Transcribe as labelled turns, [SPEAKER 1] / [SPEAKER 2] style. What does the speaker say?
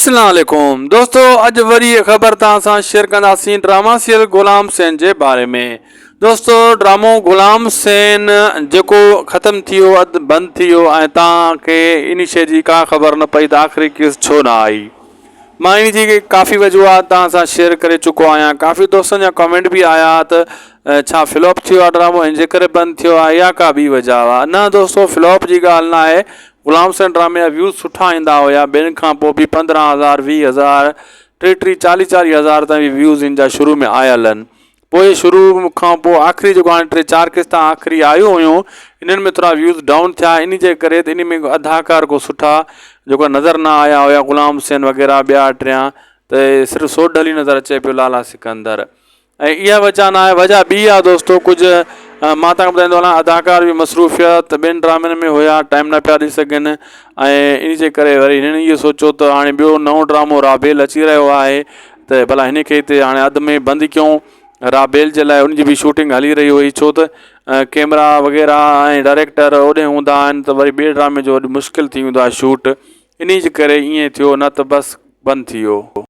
[SPEAKER 1] اسلام عليڪم دوستو اڄ وري خبر توهان سان شيئر ڪنداسين ڊراما سيريل غلام حسين جي باري ۾ دوستو ڊرامو غلام حسين جيڪو ختم ٿي ويو اڌ بند ٿي ويو ۽ توهان کي ان شي جي ڪا خبر نه پئي ته آخري قسط ڇو نه آئي مان ان جي ڪافي وجوهات توهان سان شيئر ڪري چڪو آهيان ڪافي دوستن جا ڪمينٽ به آيا ته ڇا فلوپ ٿيو آهي ڊرامو ان جي ڪري بند ٿيو آهي يا ڪا ٻي وجه آهي نه دوستو فلوپ جي ڳالهه نه آهي غلام حسين ڊرامي جا ويوز سٺا ايندا هيا ٻين کان پوء به 15 هزار 20 هزار ٽي ٽي چاليهه چاليهه هزار تائين به ويوز ان جا شروع ۾ آيل آهن پوء شروع کان پوء آخري جيڪو هاڻي ٽي چار قسطا آخري آيون هيون انهن ۾ ٿورا ويوز ڊائون ٿيا ان جي ڪري ته ان ۾ اداڪار ڪو سٺا جيڪو نظر نه آيا هيا غلام حسين وغيره ٻيا ٽيان ته صرف سوڍل ئي نظر اچي پيو لالا سڪندر ۽ اها وجه نه آهي وجه ٻي آهي دوستو ڪجهه مان تهان کي ٻڌائيندو هلان اداڪار به مصروفيت ٻين ڊرامن ۾ هيا ٽائيم نه پيا ڏئي سگهن ۽ ان جي ڪري وري هنن اهو سوچيو ته هاڻي ٻيو نئون ڊرامو رابيل اچي رهيو آهي ته ڀلا هن کي هتي هاڻي اڌ ۾ بند ڪيون رابيل جي لاء ان جي به شوٽنگ هلي رهي هئي ڇو ته ڪيمرا وغيره ۽ ڊائريڪٽر اوڏي هوندا آهن ته وري ٻئي ڊرامي جو مشڪل ٿي ويندو آهي شوٽ ان جي ڪري ائين ٿيو نه ته بس بند ٿي ويو.